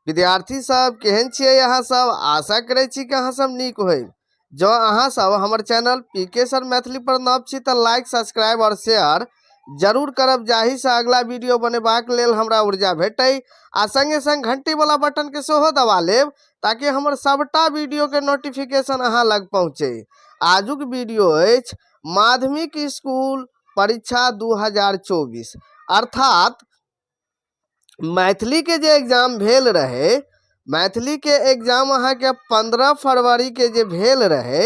विद्यार्थी सब केहन छियै अहाँ सब? आशा करै छी कि अहाँ सब नीक होइब। जँ अहाँ सब हमर चैनल पी के सर मैथिली पर नव छी तऽ लाइक, सब्सक्राइब और शेयर जरूर करब, जाहिसँ अगला वीडियो बनेबाक लेल हमरा ऊर्जा भेटै, आ संगे संग घंटी वाला बटन के सेहो दबा लेब ताकि हमर सबटा वीडियो के नोटिफिकेशन अहाँ लग पहुँचे। आजुक वीडियो अछि माध्यमिक स्कूल परीक्षा 2024, अर्थात मैथिलीके जे एग्जाम भेल रहै। मैथिलीके एग्जाम अहाँके 15 फरवरीके जे भेल रहै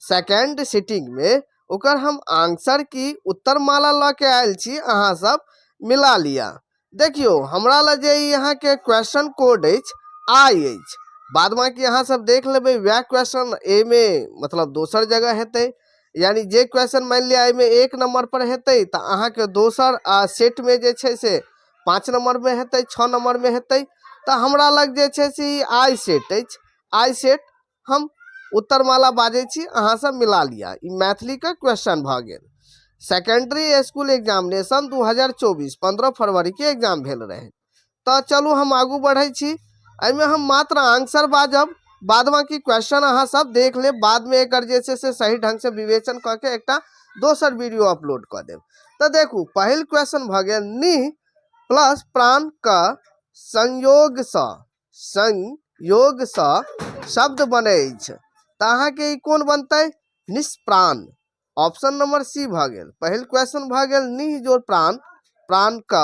सेकेण्ड सिटिंगमे, ओकर हम आंसर की उत्तरमाला लऽ के आयल छी। अहाँ सब मिला लिअ। देखियौ, हमरा लग जे ई अहाँके क्वेश्चन कोड अछि, आइ अछि। बाद बाँकी अहाँ सब देख लेबै। वएह क्वेश्चन एहिमे मतलब दोसर जगह हेतै, यानी जे क्वेश्चन मानि लिअ एहिमे 1 नम्बर पर हेतै तऽ अहाँके दोसर सेटमे जे छै से 5 नम्बरमे हेतै, 6 नम्बरमे हेतै। तऽ हमरा लग जे छै से ई आइ सेट अछि। आइ सेट हम उत्तरमाला बाजै छी, अहाँ सब मिला लिअ। ई मैथिलीके क्वेश्चन भऽ गेल। सेकेंडरी स्कूल एग्जामिनेशन 2024, 15 फरवरीके एग्जाम भेल रहै। तऽ चलू, हम आगू बढ़ै छी। एहिमे हम मात्र आंसर बाजब, बाद बाँकी क्वेश्चन अहाँ सब देख लेब। बादमे एकर जे छै से सही ढङ्गसँ विवेचन कऽ के एकटा दोसर वीडियो अपलोड कऽ देब। तऽ देखू, पहिल क्वेश्चन भऽ गेल निह प्लस प्राण क संयोगसँ शब्द बनै अछि, तऽ अहाँके ई कोन बनतै? निष्प्राण, ऑप्शन नंबर सी भऽ गेल। पहिल क्वेश्चन भऽ गेल निह जोड़ प्राण, प्राण क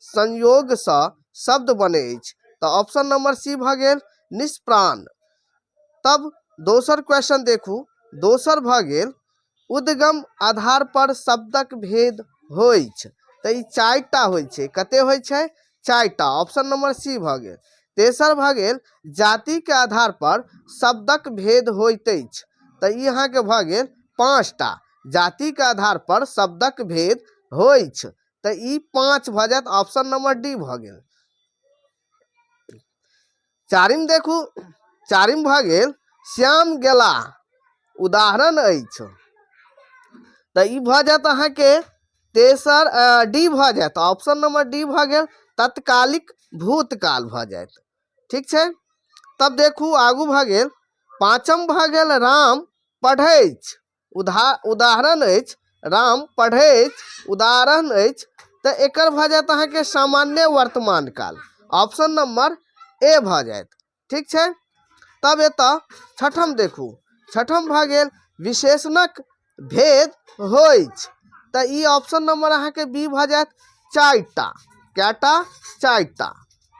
संयोगसँ शब्द बनै अछि, तऽ ऑप्शन नंबर सी भऽ गेल निष्प्राण। तब दोसर क्वेश्चन देखू। दोसर भऽ गेल उद्गम आधार पर शब्दक भेद होइछ, तऽ ई 4टा होइ छै। कते होइ छै? 4टा, ऑप्शन नंबर सी भऽ गेल। तेसर भऽ गेल जातिके आधार पर शब्दक भेद होइत अछि, तऽ ई अहाँके भऽ गेल 5टा। जातिके आधार पर शब्दक भेद होइछ, तऽ ई 5 भऽ जायत, ऑप्शन नंबर डी भऽ गेल। चारिम देखू। चारिम भऽ गेल श्याम गेला उदाहरण अछि, तऽ ई भऽ जायत अहाँके तेसर डी भऽ जायत, ऑप्शन नंबर डी भऽ गेल, तत्कालिक भूतकाल भऽ जायत। ठीक छै। तब देखू, आगू भऽ गेल पाँचम भऽ गेल राम पढ़ैछ उदाहरण अछि। राम पढ़ैछ उदाहरण अछि, तऽ एकर भऽ जायत अहाँके सामान्य वर्तमान काल, ऑप्शन नंबर ए भऽ जायत। ठीक छै। तब एतऽ छठम देखू। छठम भऽ गेल विशेषणक भेद होइछ, तऽ ई ऑप्शन नंबर अहाँके बी भऽ जायत, 4टा। कएटा? 4टा।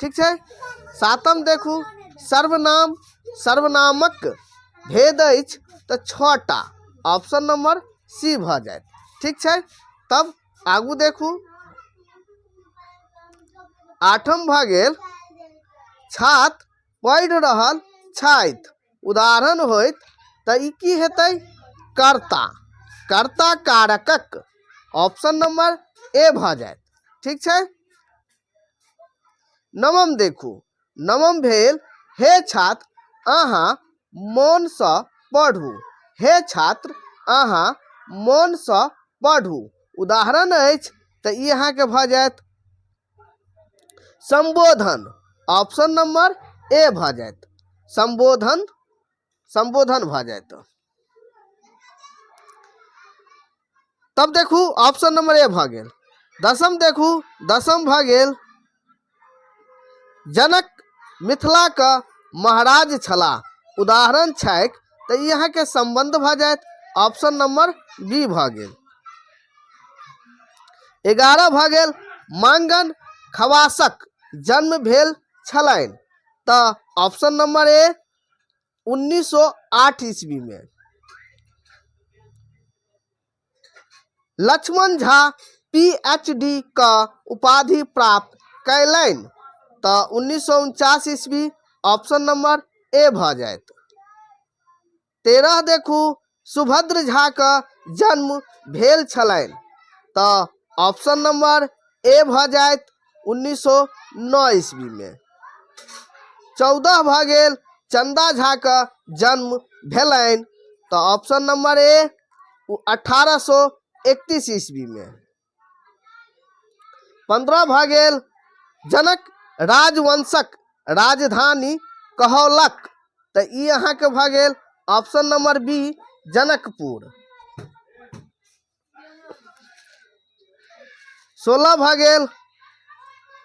ठीक छै। सातम देखू, सर्वनाम सर्वनामक भेद अछि, तऽ 6टा, ऑप्शन नंबर सी भऽ जायत। ठीक छै। तब आगू देखू, आठम भऽ गेल छात्र पढ़ि रहल छथि उदाहरण होइत, तऽ ई की हेतै? कर्ता, कर्ता कारकक, ऑप्शन नंबर ए भऽ जायत। ठीक छै। नवम देखू। नवम भेल हे छात्र अहाँ मोनसँ पढ़ू। हे छात्र अहाँ मोनसँ पढ़ू उदाहरण अछि, तऽ ई अहाँके भऽ जायत संबोधन, ऑप्शन नंबर ए भऽ जायत। संबोधन, संबोधन भऽ जायत। तब देखू, ऑप्शन नंबर ए भऽ गेल। दसम देखू। दसम भऽ गेल जनक मिथिलाके महाराज छलाह उदाहरण छैक, तऽ ई अहाँके सम्बन्ध भऽ जायत, ऑप्शन नंबर बी भऽ गेल। 11 भऽ गेल मांगन खवासक जन्म भेल छलनि, तऽ ऑप्शन नंबर ए 1908 ईस्वीमे। लक्ष्मण झा पीएचडी क उपाधि प्राप्त कयलनि, तऽ 1949 ईस्वी, ऑप्शन नंबर ए भऽ जायत। 13 देखू, सुभद्र झा क जन्म भेल छलनि, तऽ ऑप्शन नंबर ए भऽ जायत, 1909 ईस्वीमे। 14 भऽ गेल चंदा झा क जन्म भेलनि, तऽ ऑप्शन नंबर ए 1831 ईस्वीमे। 15 भऽ गेल जनक राजवंशक राजधानी कहौलक? तऽ ई अहाँके भऽ गेल ऑप्शन नंबर बी, जनकपुर। 16 भऽ गेल,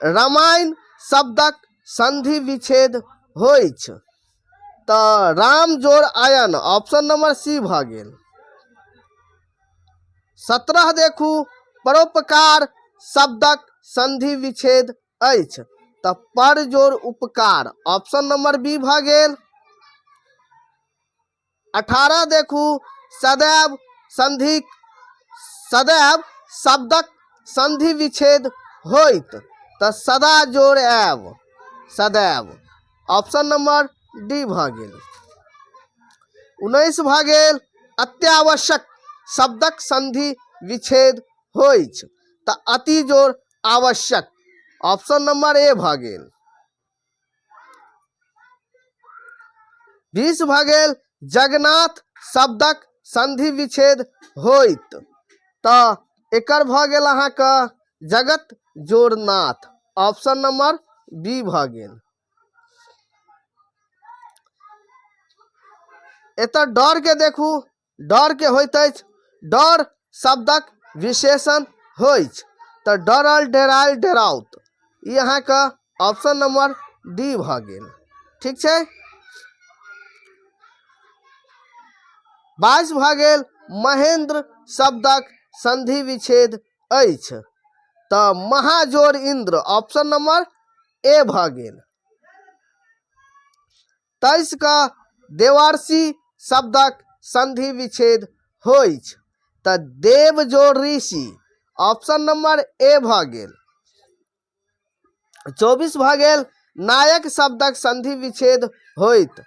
रामायण शब्दक संधि विच्छेद होइछ? तऽ राम जोड़ आयन, ऑप्शन नंबर सी भऽ गेल। 17 देखू, परोपकार शब्दक संधि विच्छेद अछि? तऽ पर जोड़ उपकार, ऑप्शन नंबर बी भऽ गेल। 18 देखू, सदैव संधि सदैव शब्दक संधि विच्छेद होइत? तऽ सदा जोड़ आयब, सदैव, ऑप्शन नंबर डी भऽ गेल। 19 भऽ गेल, अत्यावश्यक शब्दक संधि विच्छेद होइछ? तऽ अति जोड़ आवश्यक, ऑप्शन नंबर ए भऽ गेल। 20 भऽ गेल, जगन्नाथ शब्दक संधि विच्छेद होइत? तऽ एकर भऽ गेल अहाँके जगत जोड़नाथ, ऑप्शन नंबर बी भऽ गेल। एतऽ डर के देखू, डर के होइत अछि, डर शब्दक विशेषण होइछ? तऽ डरल, डेरायल, डेराउत, ई अहाँके ऑप्शन नंबर डी भऽ गेल। ठीक छै। 22 भऽ गेल, महेंद्र शब्दक संधि विच्छेद अछि? तऽ महाजोर इंद्र, ऑप्शन नंबर ए भऽ गेल। 23 का देवार्षि शब्दक संधि विच्छेद होइछ? तऽ देव जोड़ ऋषि, ऑप्शन नंबर ए भऽ गेल। 24 भऽ गेल, नायक शब्दक संधि विच्छेद होइत?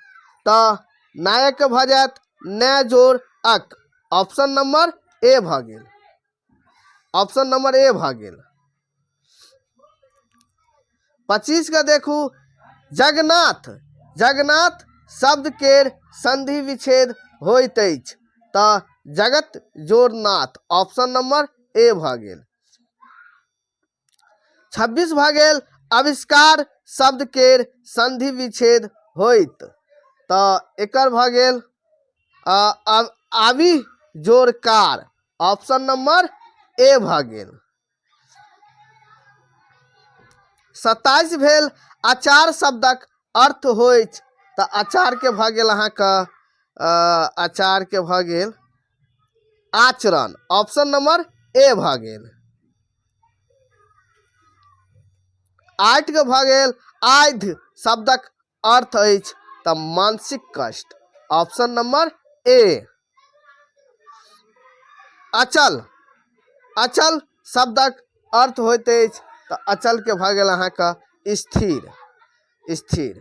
तऽ नायक भऽ जायत नय जोड़ अक, ऑप्शन नंबर ए भऽ गेल, ऑप्शन नंबर ए भऽ गेल। 25 के देखू, जगन्नाथ जगन्नाथ शब्द केर संधि विच्छेद होइत अछि? तऽ जगत जोड़नाथ, ऑप्शन नंबर ए भऽ गेल। 26 भऽ गेल, आविष्कार शब्द केर संधि विच्छेद होइत? तऽ एकर भऽ गेल आवि जोड़कार, ऑप्शन नंबर ए भऽ गेल। 27 भेल, आचार शब्दक अर्थ होइछ? तऽ आचारके भऽ गेल अहाँके, आचारके भऽ गेल आचरण, ऑप्शन नंबर ए भऽ गेल। 8 के भऽ गेल, आइध शब्दक अर्थ अछि? तऽ मानसिक कष्ट, ऑप्शन नंबर ए। अचल अचल शब्दक अर्थ होइत अछि? तऽ अचलके भऽ गेल अहाँके स्थिर, स्थिर।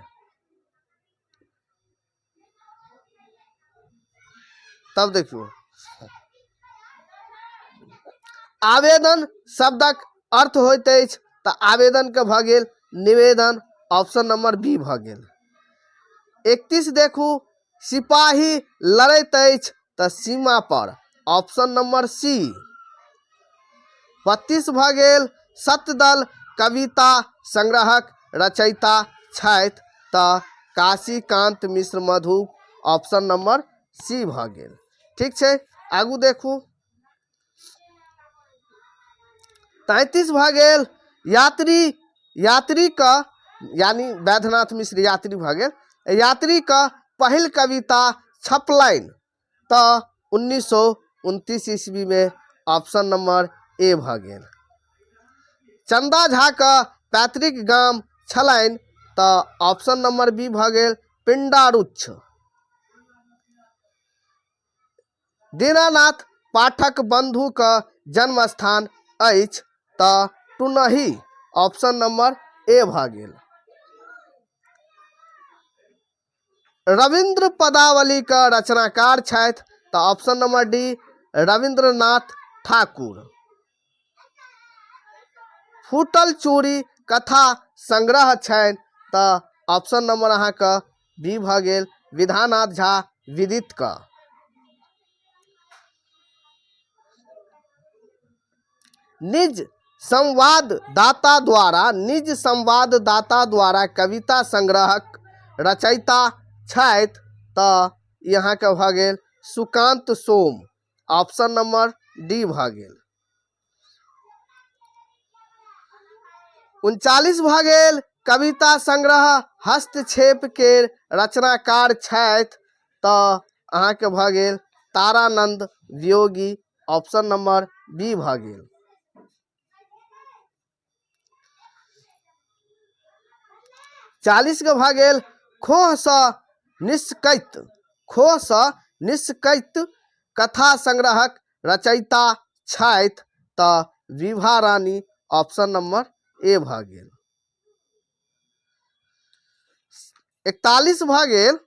तब देखियौ, आवेदन शब्दक अर्थ होइत अछि? तऽ आवेदनके भऽ गेल निवेदन, ऑप्शन नंबर बी भऽ गेल। 31 देखू, सिपाही लड़ैत अछि? तऽ सीमा पर, ऑप्शन नंबर सी। 32 भऽ गेल, सतदल कविता संग्रहक रचयिता छथि? तऽ Kashikant Mishra Madhu, option number C भऽ गेल। ठीक छै, आगू देखू। 33 भऽ गेल, यात्री यात्रीके, यानी वैद्यनाथ मिश्र यात्री भऽ गेल, यात्रीके पहिल कविता छपलनि? तऽ 1929 ईस्वीमे, ऑप्शन नंबर ए भऽ गेल। चन्दा झाके पैतृक गाम छलनि? तऽ ऑप्शन नंबर बी भऽ गेल, पिंडारुच्छ। दीनानाथ पाठक बंधुके जन्म स्थान अछि? तऽ टुनही, ऑप्शन नंबर ए भऽ गेल। रविन्द्र पदावलीके रचनाकार छथि? तऽ option number D, Rabindranath Thakur. फूटल चूड़ी कथा संग्रह छनि? तऽ ऑप्शन नंबर अहाँके बी भऽ गेल, विधानाथ झा विदित क। निज संवाददाता द्वारा निज संवाददाता द्वारा कविता संग्रहक रचयिता छथि तऽ ई अहाँके भऽ गेल Sukant Som, option number D भऽ गेल। 39 भऽ गेल कविता संग्रह हस्तक्षेप केर रचनाकार छथि तऽ अहाँके भऽ गेल Taranand Viyogi, option number B भऽ गेल। 40 के भऽ गेल खोहसँ निष्कैत, खोहसँ निष्कैत कथा संग्रहक रचयिता छथि तऽ Vibha Rani, option number A भऽ गेल। 41 भऽ गेल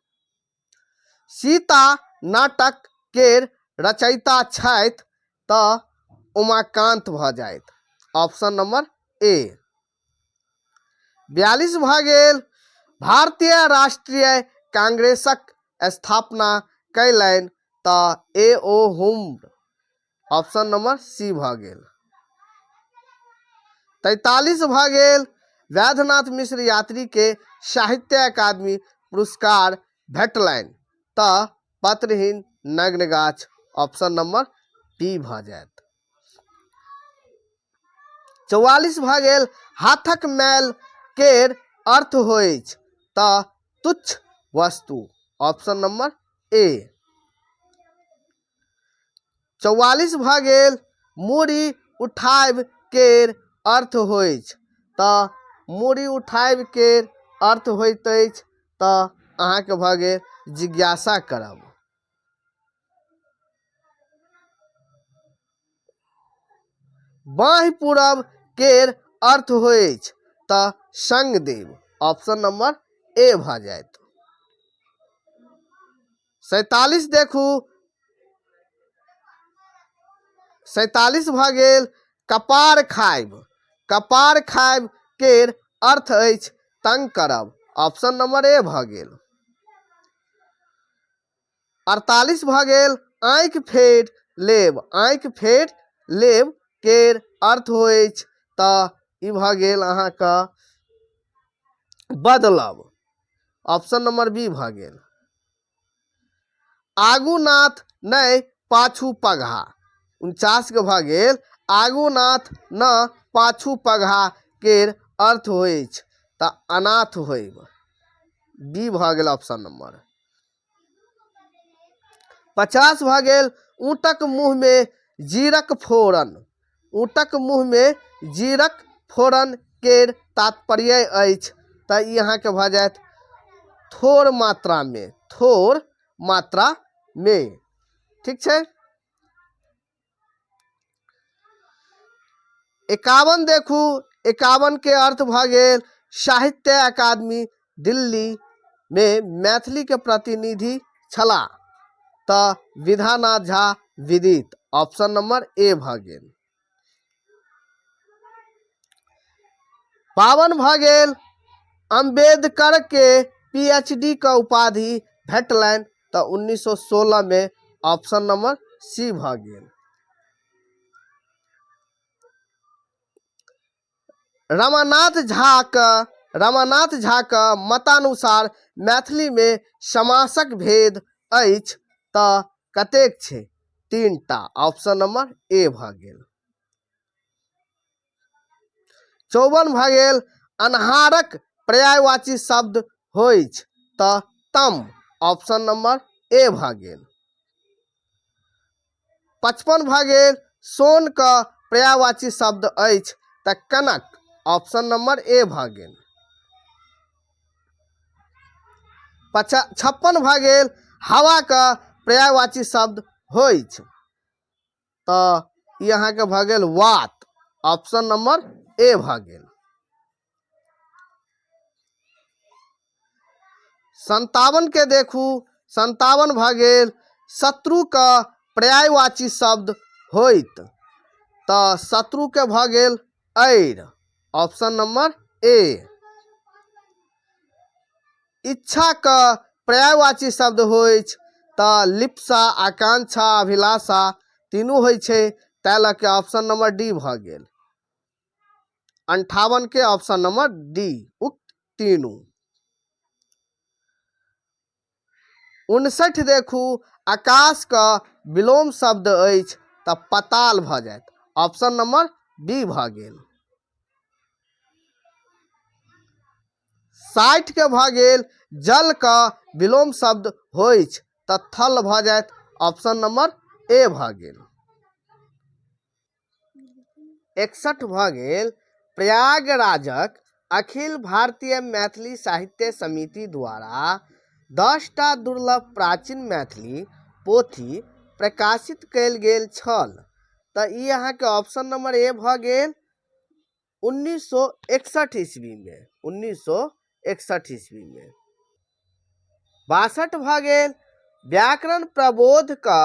सीता नाटक केर रचयिता छथि तऽ उमाकान्त भऽ जायत, ऑप्शन नंबर ए। 42 भऽ गेल भारतीय राष्ट्रीय कांग्रेसक स्थापना कयलनि तऽ A O Hume, option number C भऽ गेल। 43 भऽ गेल वैद्यनाथ मिश्र यात्री के साहित्य अकादमी पुरस्कार भेटलनि तऽ पत्रहीन नग्न गाछ, ऑप्शन नंबर बी भऽ जायत। 44 भऽ गेल हाथक मैल केर अर्थ होइछ तऽ तुच्छ वस्तु, ऑप्शन नंबर ए। 44 भऽ गेल मूड़ी उठायब केर अर्थ होइछ तऽ मूड़ी उठायब केर अर्थ होइत अछि तऽ अहाँके भऽ गेल जिज्ञासा करब। बाँहि पूरब केर अर्थ होइछ तऽ संग देब, ऑप्शन नंबर ए भऽ जायत। 47 देखू, 47 भऽ गेल कपार खायब, कपार खायब केर अर्थ अछि तंग करब, ऑप्शन नंबर ए भऽ गेल। 48 भऽ गेल आँखि फेर लेब, आँखि फेर लेब केर अर्थ होइछ तऽ ई भऽ गेल अहाँके बदलब, ऑप्शन नंबर बी भऽ गेल। आगू नाथ नहि पाछू पगहा, 49 के भऽ गेल आगू नाथ न पाछू पगहा केर अर्थ होइछ तऽ अनाथ होइब, बी भऽ गेल ऑप्शन नंबर। 50 भऽ गेल ऊँटक मुँहमे जीरक फोरन, ऊँटक मुँहमे जीरक फोरन केर तात्पर्य अछि तऽ ई अहाँके भऽ जायत थोड़ मात्रामे, थोड़ मात्रामे, ठीक छै। 51 देखू, 51 के अर्थ भऽ गेल साहित्य अकादमी दिल्ली मे मैथिली के प्रतिनिधि छलाह तऽ विधानाथ झा विदित, ऑप्शन नंबर ए भऽ गेल। 52 भऽ गेल अम्बेडकर के पीएचडी के उपाधि भेटलनि तऽ 1916 मे, ऑप्शन नंबर सी भऽ गेल। रमानाथ झा के रमानाथ झा के मतानुसार मैथिली मे समासक भेद अछि तऽ कतेक छै? 3टा, ऑप्शन नंबर ए भऽ गेल। 54 भऽ गेल अन्हारक पर्यायवाची शब्द होइछ तऽ तम, ऑप्शन नंबर ए भऽ गेल। 55 भऽ गेल सोन के पर्यायवाची शब्द अछि तऽ कनक, ऑप्शन नंबर ए भऽ गेल। 56 भऽ गेल हवा के पर्यायवाची शब्द होइछ तऽ ई अहाँके भऽ गेल वात, ऑप्शन नंबर ए भऽ गेल। 57 के देखू, 57 भऽ गेल शत्रु के पर्यायवाची शब्द होइत तऽ शत्रु के भऽ गेल ऐर, ऑप्शन नंबर ए। इच्छा के पर्यायवाची शब्द होइछ तऽ लिप्सा, आकांक्षा, अभिलाषा तीनू होइ छै, ताहि लऽ के ऑप्शन नंबर डी भऽ गेल। 58 के ऑप्शन नंबर डी, उक्त तीनू। 59 देखू, आकाश क विलोम शब्द अछि तऽ पताल भऽ जायत, ऑप्शन नंबर बी भऽ गेल। 60 के भऽ गेल, जल क विलोम शब्द होइछ तऽ थल भऽ जायत, ऑप्शन नंबर ए भऽ गेल। 61 भऽ गेल, प्रयागराजक अखिल भारतीय मैथिली साहित्य समिति द्वारा 10टा दुर्लभ प्राचीन मैथिली पोथी प्रकाशित कयल गेल छल, तऽ ई अहाँके ऑप्शन नंबर ए भऽ गेल, 1961 ईस्वीमे, 1961 ईस्वीमे। 62 भऽ गेल, व्याकरण प्रबोध क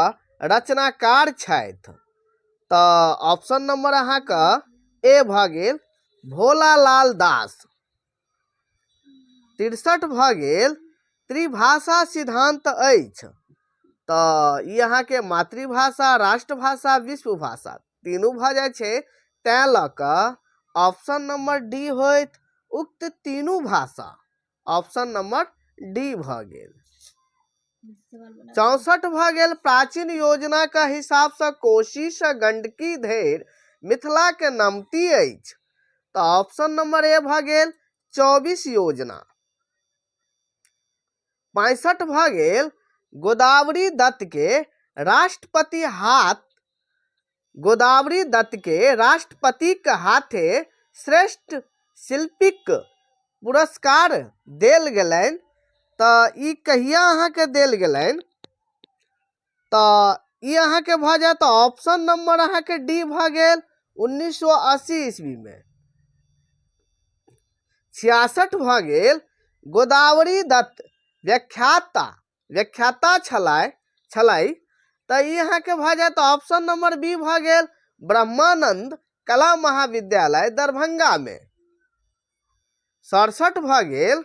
रचनाकार छथि, तऽ ऑप्शन नंबर अहाँके ए भऽ गेल, भोलालाल दास। 63 भऽ गेल, त्रिभाषा सिद्धांत अछि, तऽ ई अहाँके मातृभाषा, राष्ट्रभाषा, विश्व भाषा तीनू भऽ जाइ छै, तैँ लऽ कऽ ऑप्शन नंबर डी होइत, उक्त तीनू भाषा, ऑप्शन नंबर डी भऽ गेल। 64 भऽ गेल, प्राचीन योजनाक हिसाबसँ कोशीसँ गंडकी धरि मिथिलाके नमती अछि, तऽ ऑप्शन नंबर ए भऽ गेल, 24 योजना। 65 भऽ गेल, गोदावरी दत्त के राष्ट्रपति हाथ, गोदावरी दत्त के राष्ट्रपतिक हाथे श्रेष्ठ शिल्पीक पुरस्कार देल गेलनि, तऽ ई कहिया अहाँके देल गेलनि? तऽ ई अहाँके भऽ जायत ऑप्शन नंबर अहाँके डी भऽ गेल, 1980 ईस्वीमे। 66 भऽ गेल, गोदावरी दत्त व्याख्याता व्याख्याता छलै छलै, तऽ ई अहाँके भऽ जायत ऑप्शन नंबर बी भऽ गेल, ब्रह्मानंद कला महाविद्यालय दरभंगामे। 67 भऽ गेल,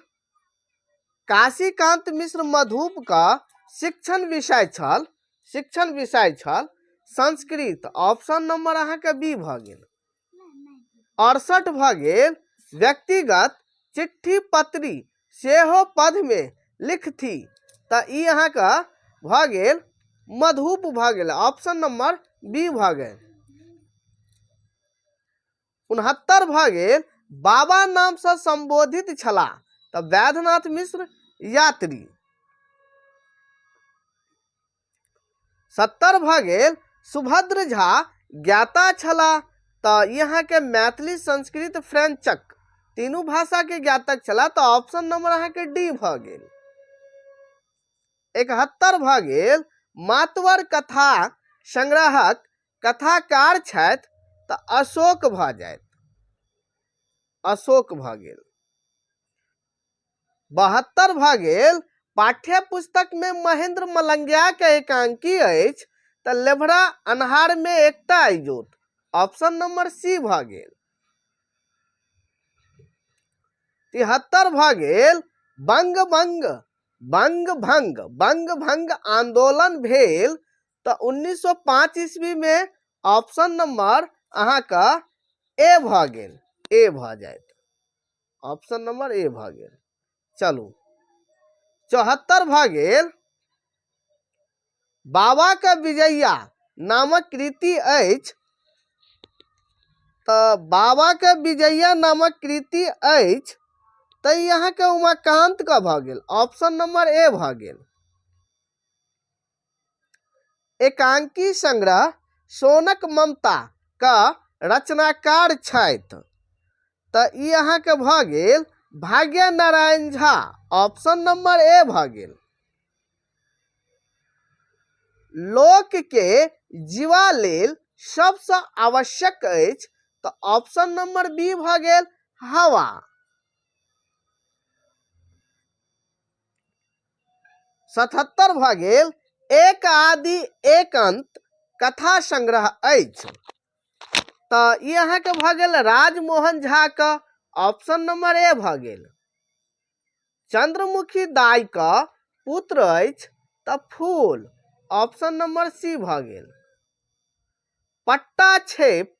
काशीकांत मिश्र मधुप क शिक्षण विषय छल, शिक्षण विषय छल संस्कृत, ऑप्शन नंबर अहाँके बी भऽ गेल। 68 भऽ गेल, व्यक्तिगत चिट्ठी पत्री सेहो पदमे लिखथि, तऽ ई अहाँके भऽ गेल मधुप भऽ गेल, ऑप्शन नंबर बी भऽ गेल। 69 भऽ गेल, बाबा नामसँ सम्बोधित छलाह, तऽ वैद्यनाथ मिश्र यात्री। 70 भऽ गेल, सुभद्र झा ज्ञाता छलाह, तऽ ई अहाँके मैथिली, संस्कृत, फ्रेंचक तीनू भाषाके ज्ञातक छलाह, तऽ ऑप्शन नंबर अहाँके डी भऽ गेल। 71 भऽ गेल, मातवर कथा संग्रहक कथाकार छथि, तऽ अशोक भऽ जायत, अशोक भऽ गेल। 72 भऽ गेल, पाठ्य पुस्तकमे महेंद्र मलंगियाके एकांकी अछि, तऽ लेभरा अन्हारमे एकटा इजोत, ऑप्शन नंबर सी भऽ गेल। 73 भऽ गेल, बंग बंग बंग भंग बंग भंग आंदोलन भेल, तऽ 1905 ईस्वीमे, ऑप्शन नंबर अहाँके ए भऽ गेल, ए भऽ जायत, ऑप्शन नंबर ए भऽ गेल। चलू, 74 भऽ गेल, बाबा के विजया नामक कृति अछि, तऽ बाबा के विजया नामक कृति अछि, तऽ ई अहाँके उमाकांत के भऽ गेल, ऑप्शन नंबर ए भऽ गेल। एकांकी संग्रह सोनक ममता क रचनाकार छथि, तऽ ई अहाँके भऽ गेल Bhagya Narayan Jha, option number A भऽ गेल। लोकके जीवा लेल सबसँ आवश्यक अछि, तऽ ऑप्शन नंबर बी भऽ गेल, हवा। 77 भऽ गेल, एक आदि एक अंत कथा संग्रह अछि, तऽ ई अहाँके भऽ गेल राजमोहन झा क, ऑप्शन नंबर ए भऽ गेल। चंद्रमुखी दाई क पुत्र अछि, तऽ फूल, ऑप्शन नंबर सी भऽ गेल। पट्टा छेप,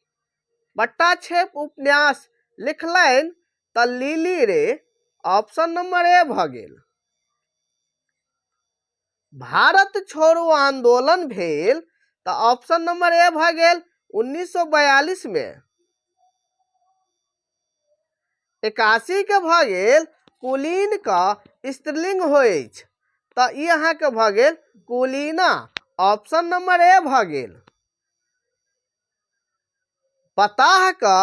पट्टा छेप उपन्यास लिखलनि तऽ लिली रे, ऑप्शन नंबर ए भऽ गेल। भारत छोड़ो आंदोलन भेल तऽ ऑप्शन नंबर ए भऽ गेल 1942 मे। 81 के भऽ गेल कुलीन क स्त्रीलिंग होइ अछि तऽ ई अहाँके भऽ गेल कुलीना, ऑप्शन नंबर ए भऽ गेल। बताह क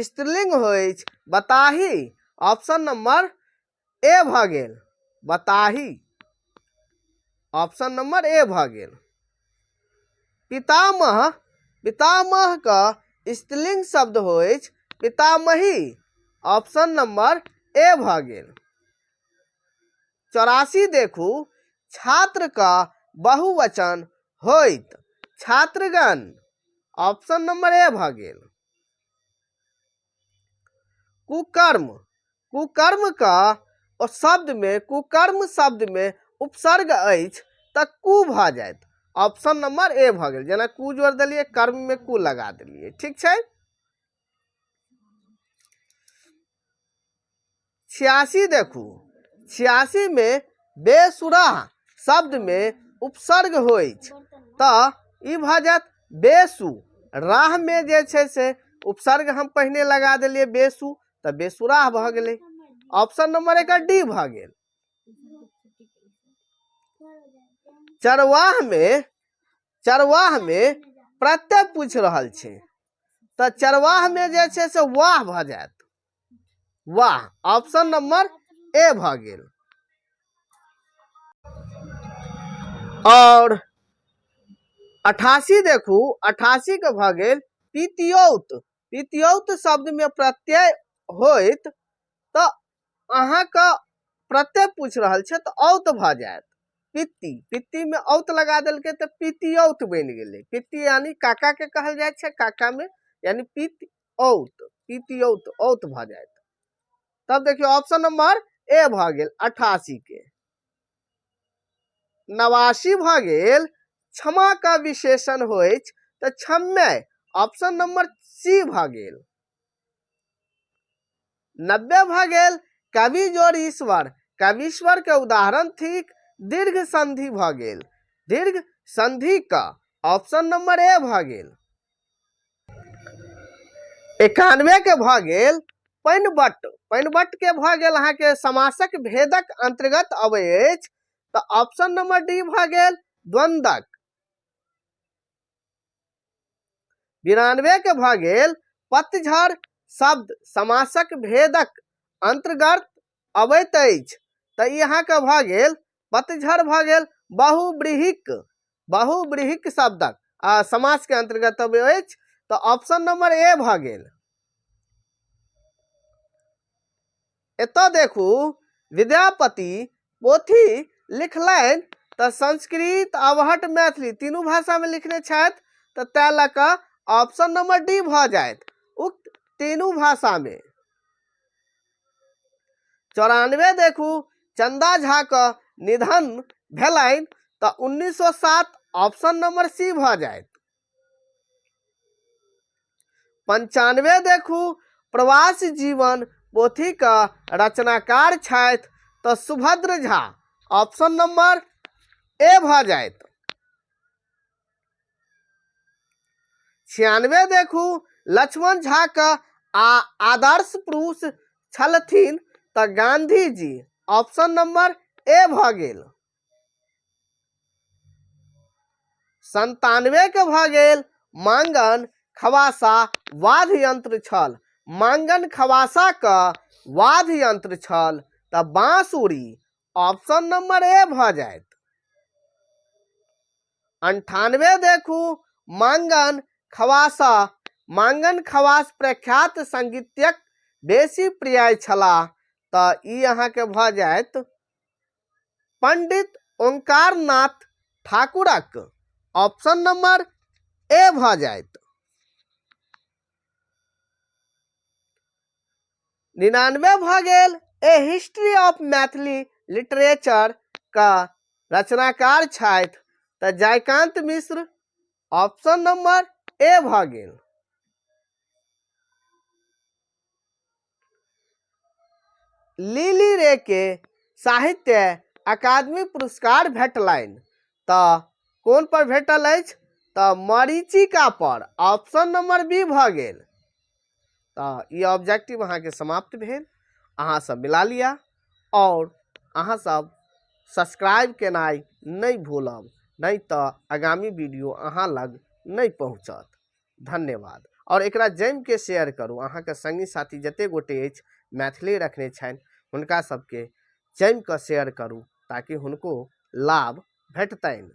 स्त्रीलिंग होइ अछि बताही, ऑप्शन नंबर ए भऽ गेल बताही, ऑप्शन नंबर ए भऽ गेल। पितामह, पितामह क स्त्रीलिंग शब्द होइ अछि पितामही, ऑप्शन नंबर ए भऽ गेल। 84 देखू, छात्र क बहुवचन होइत छात्रगण, ऑप्शन नंबर ए भऽ गेल। कुकर्म, कुकर्म क ओ शब्द में कुकर्म शब्द में उपसर्ग अछि तऽ कु भऽ जायत, ऑप्शन नंबर ए भऽ गेल। जेना कु जोड़ देलियै, कर्म में कु लगा देलियै, ठीक छै। 86 देखू, 86 में बेसुराह शब्द में उपसर्ग होइछ तऽ ई भऽ जायत बेसु, राह में जे छै से उपसर्ग हम पहिने लगा देलियै बेसु, तऽ बेसुराह भऽ गेलै, ऑप्शन नंबर एकर डी भऽ गेल। चरवाह में, चरवाह में प्रत्यय पूछि रहल छै तऽ चरवाह में जे छै से वाह भऽ जायत, वाह, ऑप्शन नंबर ए भऽ गेल। और 88 देखू, 88 के भऽ गेल पितियौत, पितियौत शब्द में प्रत्यय होइत तऽ अहाँके प्रत्यय पूछि रहल छै तऽ औत भऽ जायत, पित्ती, पित्ती में औत लगा देलकै तऽ पितियौत बनि गेलै। पित्ती यानी काका के कहल जाइ छै, काका में यानी पित औत, पितियौत औत भऽ जायत। तब देखियौ ऑप्शन नंबर ए भऽ गेल 88 के। 89 भऽ गेल क्षमा का विशेषण होइछ तऽ क्षम्य, ऑप्शन नंबर सी भऽ गेल। 90 भऽ गेल कवि जोड़ ईश्वर, कवीश्वर के उदाहरण थिक दीर्घ संधि भऽ गेल, दीर्घ संधि का ऑप्शन नंबर ए भऽ गेल। 91 के भऽ गेल पैनबट, पैनबट के भऽ गेल अहाँके समासक भेदक अंतर्गत अबै अछि तऽ ऑप्शन नंबर डी भऽ गेल द्वंद्वक। 92 के भऽ गेल पतझड़ शब्द समासक भेदक अंतर्गत अबैत अछि तऽ ई अहाँके भऽ गेल पतझड़ भऽ गेल बहुव्रीहिक, बहुव्रीहिक शब्दक आ समास के अंतर्गत अबै अछि तऽ ऑप्शन नंबर ए भऽ गेल। एतऽ देखू विद्यापति पोथी लिखलनि तऽ संस्कृत, अवहट्ठ, मैथिली तीनू भाषामे लिखने छथि तऽ तैं लऽ कऽ ऑप्शन नंबर डी भऽ जायत उक्त तीनू भाषामे। 94 देखू चंदा झा के निधन भेलनि तऽ 1907, ऑप्शन नंबर सी भऽ जायत। 95 देखू प्रवास जीवन पोथी के रचनाकार छथि तऽ Subhadra Jha, option number A भऽ जायत। 96 देखू लक्ष्मण झा के आदर्श पुरुष छलथिन तऽ Gandhi ji, option number A भऽ गेल। 97 के भऽ गेल मांगन खवासा वाद्य यंत्र छल, मांगन खवासा के वाद्य यंत्र छल तऽ बांसुरी, ऑप्शन नंबर ए भऽ जायत। 98 देखू मांगन खवासा, मांगन खवास प्रख्यात संगीतज्ञक बेसी प्रिय छलाह तऽ ई अहाँके भऽ जायत पंडित ओंकार नाथ ठाकुरक, ऑप्शन नंबर ए भऽ जायत। 99 भऽ गेल a history of Maithili literature का रचनाकार छथि तऽ Jaikant Mishra, option number A भऽ गेल। लिली रे के साहित्य अकादमी पुरस्कार भेटलनि? तऽ कोन पर भेटल अछि? तऽ मरीचिका पर, ऑप्शन नंबर बी भऽ गेल। तऽ ई ऑब्जेक्टिव अहाँके समाप्त भेल। अहाँ सब मिला लिअ आओर अहाँ सब सब्सक्राइब केनाइ नहि भूलब, नहि तऽ आगामी वीडियो अहाँ लग नहि पहुँचत। धन्यवाद। आओर एकरा जमिके शेयर करू, अहाँके सङ्गी साथी जते गोटे अछि मैथिली रखने छनि हुनका सबके जमिकऽ शेयर करू ताकि हुनको लाभ भेटतनि।